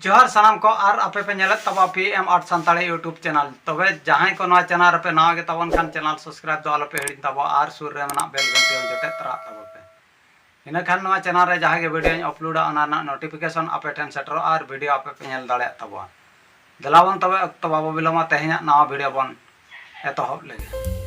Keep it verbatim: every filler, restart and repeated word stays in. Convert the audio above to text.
ᱡᱚᱦᱟᱨ ᱥᱟᱱᱟᱢ ᱠᱚ, ᱟᱨ ᱟᱯᱮ ᱯᱮ ᱧᱮᱞᱮᱫ ᱛᱟᱵᱚᱱᱟ P M art Santali YouTube channel. ᱛᱚᱵᱮ ᱡᱟᱦᱟᱸᱭ ᱠᱚ ᱱᱚᱣᱟ ᱪᱮᱱᱮᱞ ᱨᱮᱯᱮ ᱱᱟᱣᱟ ᱜᱮ ᱛᱟᱵᱚᱱ ᱠᱷᱟᱱ, ᱪᱮᱱᱮᱞ ᱥᱟᱵᱥᱠᱨᱟᱭᱤᱵ ᱫᱚ ᱟᱞᱚᱯᱮ ᱦᱤᱲᱤᱧ ᱛᱟᱵᱚᱱᱟ ᱟᱨ ᱥᱩᱨ ᱨᱮ ᱢᱮᱱᱟᱜ ᱵᱮᱞ ᱜᱷᱚᱱᱴᱤ ᱦᱚᱸ ᱡᱚᱴᱮᱫ ᱛᱚᱨᱟᱜ ᱛᱟᱵᱚᱱ ᱯᱮ᱾ ᱤᱱᱟᱹᱠᱷᱟᱱ ᱱᱚᱣᱟ ᱪᱮᱱᱮᱞ ᱨᱮ ᱡᱟᱦᱟᱸ ᱜᱮ ᱵᱷᱤᱰᱤᱭᱳᱧ ᱟᱯᱞᱳᱰᱟ, ᱚᱱᱟ ᱨᱮᱱᱟᱜ ᱱᱳᱴᱤᱯᱷᱤᱠᱮᱥᱚᱱ ᱟᱯᱮ ᱴᱷᱮᱱ ᱥᱮᱴᱮᱨᱚᱜᱼᱟ ᱟᱨ ᱵᱷᱤᱰᱤᱭᱳ ᱟᱯᱮ ᱯᱮ ᱧᱮᱞ ᱫᱟᱲᱮᱭᱟᱜ ᱛᱟᱵᱚᱱᱟ᱾ ᱫᱮᱞᱟ ᱵᱚᱱ ᱛᱚᱵᱮ ᱚᱠᱛᱚ ᱵᱟᱵᱚ ᱵᱤᱞᱚᱢᱟ, ᱛᱮᱦᱮᱧᱟᱜ ᱱᱟᱣᱟ ᱵᱷᱤᱰᱤᱭᱳ ᱵᱚᱱ ᱮᱛᱚᱦᱚᱵ ᱞᱮᱜᱮ᱾